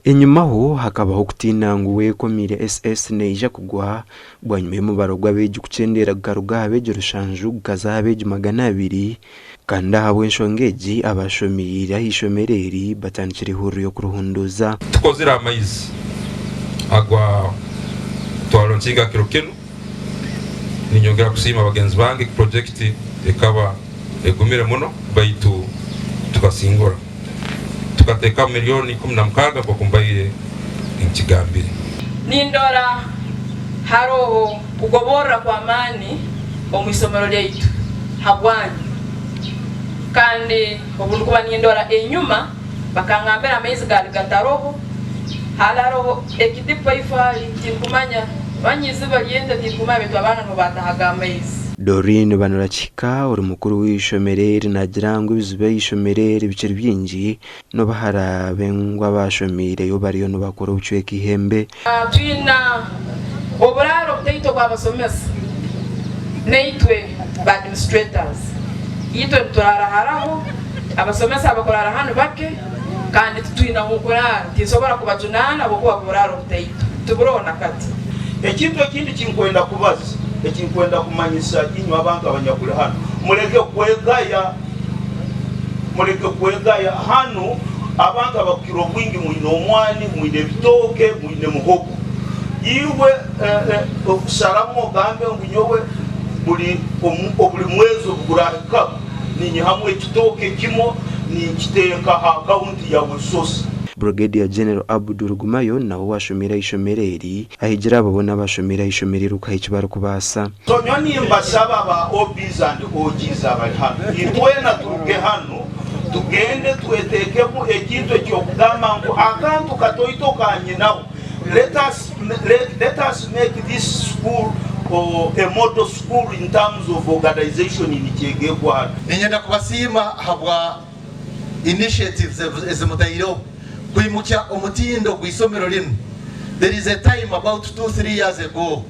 Enyimaho hakabaho okutiina ngu Wekomiire SS neija kugwa bwanyima y'omubaro gw'abeegi kukyendeera gukaruga aha beegi rushanju gukaza aha beegi 200 kandi ahabw'enshonga egi abashomiire aha ishomero eri batandikire ehururu y'okuruhunduuza. Tukozire amaizi agwa twalonkinga kiro kinu. Ninyongera kusiima bagenzi bange purojekiti ekaba egumire muno baitu tukasingura. Tukateekamu milioni 16 nk'oku mbaire nkigambire. Nindora haroho kugoborra kw'amaani omu isomero lyaitu habwanyu. Kandi obundukuba nindora enyuma, bakangambira amaizi gaali gataroho, hali haroho ekidipa ifaali, tinkumanya, manya iziba ly'ente tinkumanya baitu abaana nuho baatahaga amaizi. Doreen Banurakihika ori mukuru w'eishomero eri naagira ngu ebizibu ah'eishomero eri bikiri bingi n'obu haraabe ngu abaashomiireyo bariyo nibakora obucweka eihembe. Twina oburaaro butaito bw'abasomesa naitwe ba administrators. Itwe nituraara haraho, abasomesa abakuraara hanu bake kandi titwina ah'okuraara. Tinsobora kubajunaana habwokuba buraaro butaito tiburoho na kati. Ekintu ekindi ekinkwenda kubaza, ekinkwenda kumanyisa inywe abantu abanyakuli hanu, muleke kwegaya. Muleke kwegaya. Hanu abantu abakukira obwingi mwine omwani, mwine ebitooke, mwine muhogo. Iwe saramu ogambe ngu nyowe buli buli mwezi obugurahikaho ninyihamu ekitooke kimo ninkiteeka ha akawunti ya Wesosa. Brigadier General Abdu Rugumayo nawe owashomeire ah'eishomero eri ahigire abo boona abashomeire ah'eishomero eri kuha eki barikubaasa. So nyowe nimbasaba ba OBs and OGs abari hanu, itwena turuge hanu tugende twetekemu ekintu eky'okugamba ngu akantu katoito ka nyinaho, let us, let us make this school a model school in terms of organization in Kyegegwa hanu. Niinyenda kubasiima ahabwa initiatives ezi mutaireho kwimukya omutindo gw'eishomero rinu. There is a time about two, three years ago,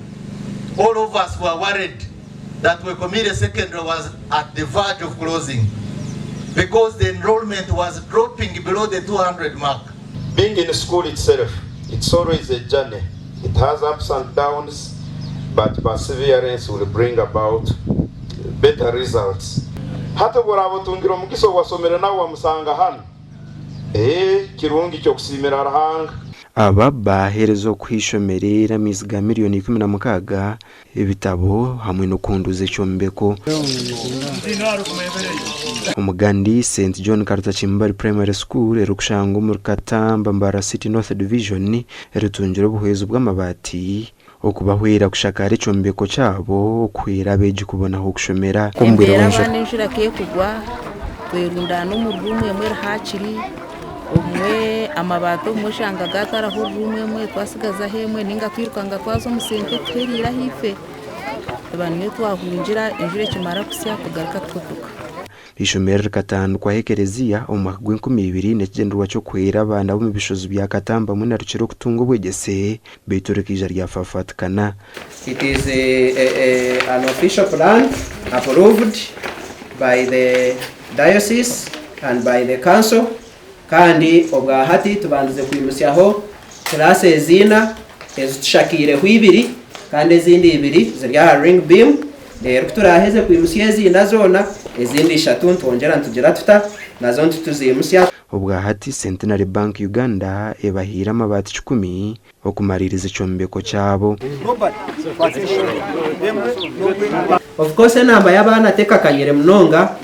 all of us were worried that Wekomiire Secondary was at the verge of closing because the enrollment was dropping below the 200 mark. Being in school itself, it's always a journey, it has ups and downs but perseverance will bring about better results. Hati obu oraaba otungire omugisa ou wasomere nawe wamusanga hanu, ee, kirungi ky'okusiimira Ruhanga. Aba baaheereza okuha eishomero eri amaizi ga miriyoni 16, ebitabo hamwe n'okuhunduuza ekyombeko. Omugandi St John Karutakimbari Primary School erikushangwa omuri Katamba, Mbarara City North Division eritungire obuhwezi bw'amabaati okubahwera kushakaara ekyombeko kyabo okuhwera abeegi kubona ah'okushomera. Embeera abaana enjura ku ekugwa twerundaana omu ruumu emwe eri hakiri obumwe amabaati obumwe oshanga gaataraho ruumu emwe twasigazaho emwe ninga twirukanga twaza omu sente tuhereire ahaifo tuba niyo twahungira enjura ekimara kusya tugaruka tuhutuka. Eishomero rikatandikwaho ekereziya omu mwaka gw'enkumi ibiri n'ekigyendererwa ky'okuhwera abaana b'omu bishozi bya Katamba hamwe na Rukiri okutunga obwegyese beitu rikaija ryafafatikana. It is an official plan approved by the diocese and by the council kandi obwahati tubandize kwimutsyaho classes ina ezitushakaireho ibiri kandi ezindi ibiri ziri aha ring beam reero kuturaheze kwimutsya ezi ina zoona ezindi ishatu nitwongyera nitugira tuta nazo nituziimutsya. Obwahati Centenary Bank Uganda ebahaire amabaati kikumi okumariiriza ekyombeko kyabo. Of course enamba y'abaana tekakanyire munonga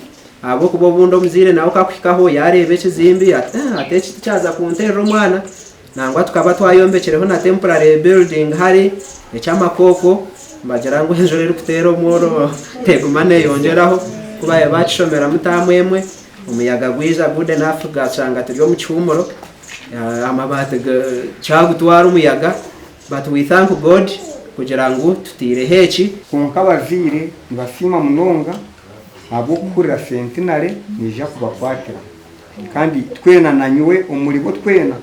ahabw'okuba obundi omuzaire nawe kakuhikaho yareeba ekizimbi ati eh hati eki tikyaza kunterera omwana nangwa tukaba twayombekireho na temporary building hari eky'amakooko nibagira ngu enjura erikuteera omworo teguma neyongyeraho ku baabaire bakishomeramu taamu emwe omuyaga gwija good enough gashanga turi omu kihuumuro Amabaati kyagutwara omuyaga but we thank God kugira ngu tuteireho eki. Kwonka abazaire nibasiima munonga ahabw'okuhurira Centenary neija kubakwatira. Kandi twena na nyowe omuribo twena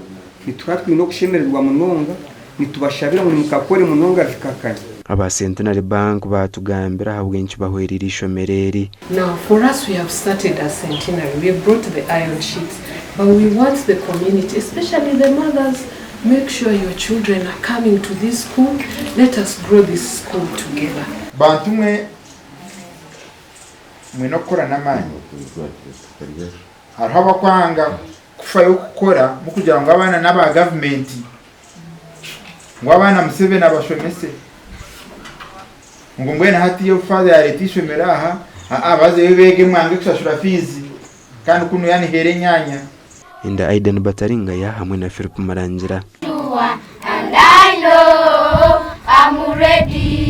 nituba twine okushemererwa munonga, nitubashabira ngu nimukakore munonga zikakanya. Aba Centenary Bank baatugambira ahabw'enki bahwereire eishomero eri. Now for us we have started as Centenary, we have brought the iron sheets but we want the community especially the mothers make sure your children are coming to this school, let us grow this school together. Bantu mwe mwine okukora n'amaani. Hariho abakwanga kufayo kukora mukugira ngu abaana n'aba gavumenti ngu abaana Museveni abashomese ngu mbwenu hati obu father yareeta eishomero aha aa bazeyo beege mwange kushashura fiizi kandi kunu yaniheera enyanya. Enda Aidan Bataringaya hamwe na Philip Murangira. And I know I'm ready.